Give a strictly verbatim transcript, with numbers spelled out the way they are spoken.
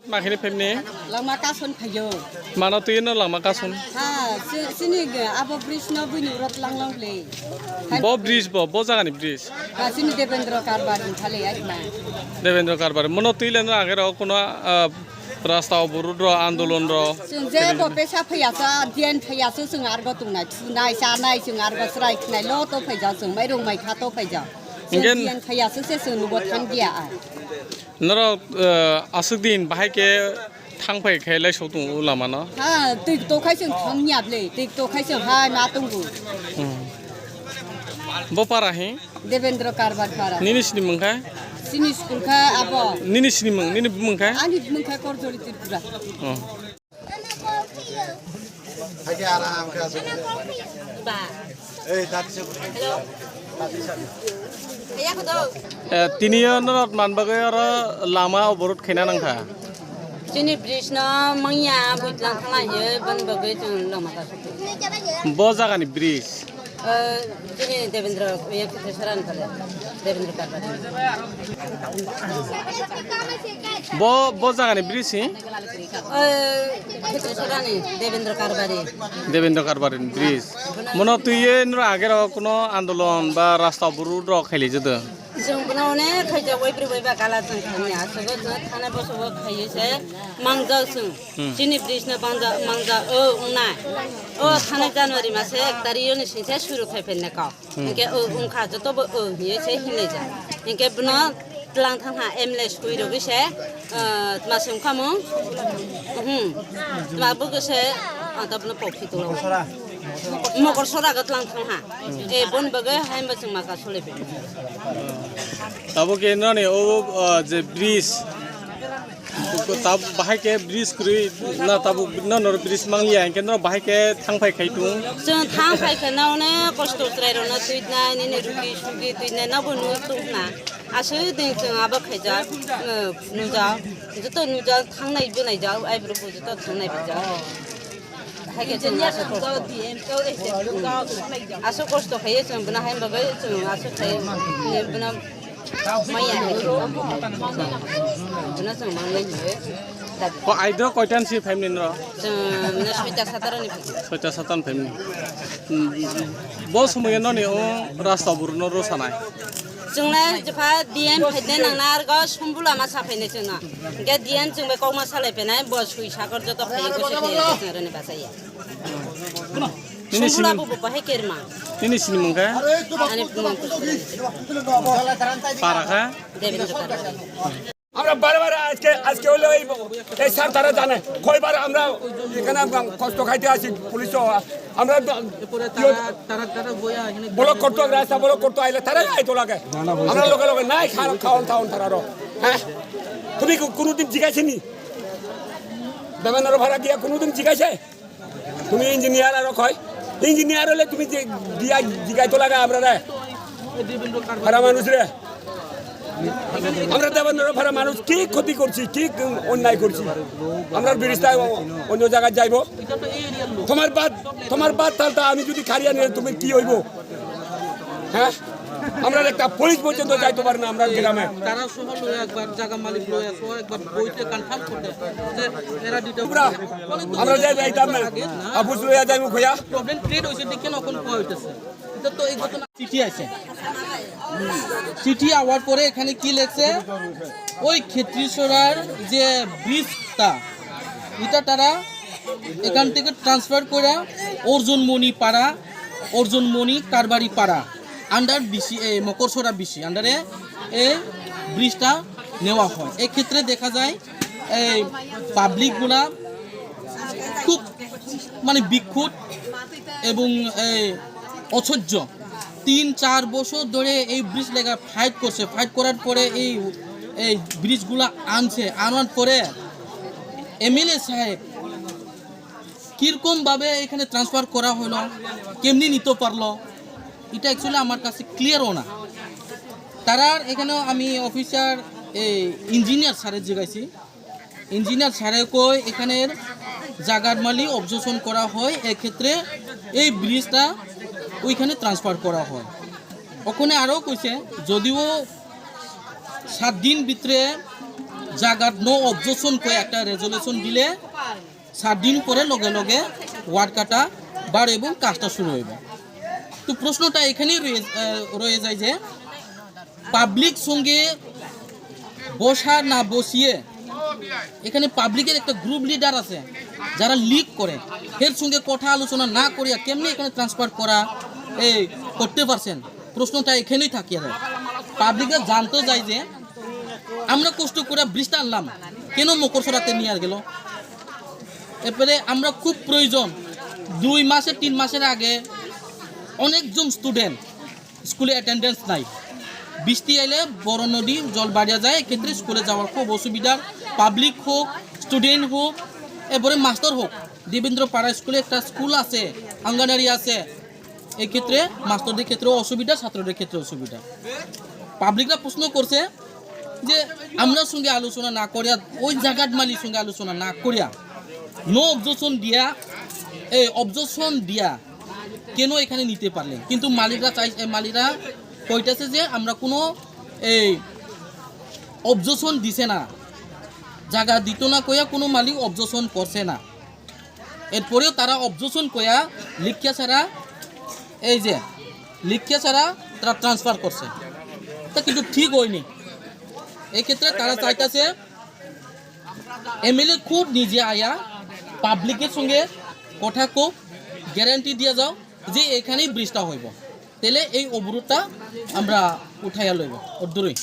Makhini phemni. Lama kason phayo. Mano twi no lama kason. Ha, si-, sini ge abo bridge no buini urot lang long le. Bo bridge bo, bo jagani bridge. Ha, sini Devendra Karbar ni thale ai ma. Devendra Karbar. Mono twi le no age ro kono, ah, rasta obrood ro, andolon ro. Sung je bo pesa phaya sa, dian phaya su sung argo tungnai, tunai sa nai sung argo srai tunai lo to phai ja sung mai rung mai kha to phai ja. Sung Ingen- dian phaya su se sung nugo thang dia ai. Norok, eh, aswk din bahai khe thang phai khe lai sok tongo o lama no? Ha, twi to khai chwng thang ya ble, twi to khai chwng hai ma tongo. Hmm. Bo para hi? Devendra Karbar para. Nini sini mung kha? Sini school kha abo. Nini sini mung, nini mung kha? Ani mung kha Korjoli Tripura. Oh. Ba. Hello. Kaya ko do. Eh, tini yo norok man bagwi oro lama oborot khaina nangkha. Chini bridge no mangya buitlang thala ye ban bagwi chwng lama ta. Bo jagani bridge. Eh, chini Devendra, ye Khutisarani phale. Devendra Karbari. Bo, bo jagani bridge hi? Eh, Khutisarani, Devendra Karbari. Devendra Karbari bridge. Mono twi ye noro age ro kono andolon ba rasta obrood ro khaili jado? Chwng bono onek khaijak waibrwi waiba kala chwng thangya. Aswk o chwng thana bosongo khaiwi se mangjak chwng. Hmm. Chini bridge no mangja, mangja o wngnai. O thanai January mase ek tarikh ni singse suru khai phainai kok. Hmm. Hinkhe o wngkha joto bo o hiye se hinlaijak. Hinkhe bono tlang thangha M L A sui rogwi se, ah, tma se wngkha mung? Hmm. Tma bwkhe se, ah, tabno pokhi tolo. Mokol sora ga tlang thangha. Hmm. E bon bagwi haima chwng maka sole pe. Tabuk ke nani o, ah, je bridge. Tab-, bahai khe bridge kwrwi na tabuk no noro bridge mangliya, hinkhe no bahai khe thang phai khai tung. Chwng thang phai khe no onek kosto chwrai rok no twi nai, nini rugi sugi twi nai, no bo nuk tung na. Aswk din chwng abo khaijak, eh, nujak. Joto nujak, thangnai bwnaijak, aibrwk bo joto thangnai bijak. Hai khe chwng aswk kosto. Aswk kosto khaiye chwng bwna hai bagwi chwng aswk khai, eh, bwna Maya hai. Bwno chwng mangnai hiwi. Ko aidro koitan si phaimni noro? Chwng bwno soita sataro ni phai. Soita satan phaimni. Hmm. Bo somoyo noni o rasta buru no rosanai. Chwngle jepha D M phaide nangna argo sumbula ma sa phaine chwngno. Ge D M chwngbe kokma salai phainai bo sui sakor joto phai ko se phai chwng roni basai. Nini sini, Sungkula bo bo bahai kerma. Nini sini mung khe? Ani mung. Para kha? Devendra Karmani. আমরা বারে বারে আজকে, আজকে হলো এই, এই স্যার তারা জানে, কয়বার আমরা এখানে আমরা কষ্ট খাইতে আছি পুলিশও, আমরা দ-, এরপরে কি হতো? তারা, তারা, তারা বইয়া এখানে ব্লক করতো, রাস্তা ব্লক করতো, আইলে তারাই আইতো লাগে। আমরা লগে লগে নাই খাওয়ান, খাওয়ান, খাওয়ান তারারও। হ্যাঁ? তুমি কো-, কোনোদিন জিজ্ঞাসা নি? দেবেন্দ্র ভাড়া গিয়া কোনোদিন জিজ্ঞাসা? তুমি ইঞ্জিনিয়ার আরো কয়? ইঞ্জিনিয়ার হলে তুমি যে দিয়া জিগাই তো লাগা আমরা রে। ফারা মানুষ রে। আমরা দেবেন্দ্র ফারা মানুষ কি ক্ষতি করছি, কি অন্যায় করছি? আমরা বিরিস্তায় অন্য জায়গায় যাইবো। তোমার বাদ, তোমার বাদ তালটা আমি যদি খারিয়া নিয়ে তুমি কি হইবো? হ্যাঁ? আমরা একটা পুলিশ পর্যন্ত যাইতে পারে না আমরা গ্রামে। তারা সহ লয়ে একবার জায়গা মালিক লয়ে সহ একবার বইতে কনফার্ম করতে যে এরা দিতে আমরা, আমরা যাই যাইতাম না। আবুস লইয়া যাইবো খোয়া। প্রবলেম ক্রিয়েট হইছে দেখে না কোন কোয়া হইতেছে। এটা তো এই ঘটনা চিঠি আছে। চিঠি আওয়ার পরে এখানে কি লেখছে? ওই ক্ষেত্রীছড়ার যে ব্রিজটা, এটা তারা এখান থেকে ট্রান্সফার করে অর্জুনমণি পাড়া, অর্জুনমণি কারবারি পাড়া আন্ডার বিসি, এ, মকরছড়া বিসি আন্ডারে এই ব্রিজটা নেওয়া হয়। এক্ষেত্রে দেখা যায় এই পাবলিকগুলা খুব মানে বিক্ষুব্ধ এবং এই অসহ্য। তিন চার বছর ধরে এই ব্রিজ লেগা ফাইট করছে, ফাইট করার পরে এই, এই ব্রিজগুলা আনছে, আনার পরে এমএলএ সাহেব কিরকম ভাবে এখানে ট্রান্সফার করা হলো, কেমনি নিতে পারলো, এটা অ্যাকচুয়ালি আমার কাছে ক্লিয়ারও না। তারার এখানে আমি অফিসার, এই ইঞ্জিনিয়ার স্যারের জিগাইছি, ইঞ্জিনিয়ার স্যারে কয় এখানের জাগার মালিক অবজেকশন করা হয়, এক্ষেত্রে এই ব্রিজটা ওইখানে ট্রান্সফার করা হয়। ওখানে আরও কইছে, যদিও সাত দিন ভিতরে জাগার নো অবজেকশন কয়ে একটা রেজলিউশন দিলে সাত দিন পরে লগে লগে ওয়ার্কারটা বার এবং কাজটা শুরু হইব। তো প্রশ্নটা এখানেই রয়ে, আহ, রয়ে যায় যে পাবলিক সঙ্গে বসা না বসিয়ে এখানে পাবলিকের একটা গ্রুপ লিডার আছে, যারা লিড করে, এর সঙ্গে কথা আলোচনা না করিয়া কেমনি এখানে ট্রান্সফার করা, এই, করতে পারছেন? প্রশ্নটা এখানেই থাকিয়া যায়। পাবলিকরা জানতে চায় যে আমরা কষ্ট করে ব্রিজটা আনলাম, কেন মকরছড়াতে নিয়ে আর গেল? এরপরে আমরা খুব প্রয়োজন, দুই মাসের, তিন মাসের আগে অনেকজন স্টুডেন্ট স্কুলে অ্যাটেন্ডেন্স নাই। বৃষ্টি এলে বড় নদী জল বাড়িয়া যায়, এক্ষেত্রে স্কুলে যাওয়ার খুব অসুবিধা। পাবলিক হোক, স্টুডেন্ট হোক, এরপরে মাস্টার হোক, দেবেন্দ্র পাড়া স্কুলে একটা স্কুল আছে, আঙ্গনওয়াড়ি আছে, এক্ষেত্রে মাস্টারদের ক্ষেত্রে অসুবিধা, ছাত্রদের ক্ষেত্রে অসুবিধা। পাবলিকরা প্রশ্ন করছে যে আমরা সঙ্গে আলোচনা না করিয়া, ওই জাগার মালিক সঙ্গে আলোচনা না করিয়া, নো অবজেকশন দিয়া, এই অবজেকশন দিয়া কেন এখানে নিতে পারলেন? কিন্তু মালিকরা চাই, এ, মালিকরা কইতাছে যে আমরা কোনো এই অবজেকশন দিছে না, জাগা দিত না কইয়া কোনো মালিক অবজেকশন করছে না। এরপরেও তারা অবজেকশন কইয়া লিখিয়া ছাড়া, এই যে লিখিয়া ছাড়া তারা ট্রান্সফার করছে, তা কিন্তু ঠিক হয়নি। এক্ষেত্রে তারা চাইতাছে এমএলএ খুব নিজে আয়া পাবলিকের সঙ্গে কথা কো, গ্যারান্টি দিয়া যাও যে এখানেই ব্রিজটা হইব, তাহলে এই অবরোধটা আমরা উঠাইয়া লইব। অত দূরই।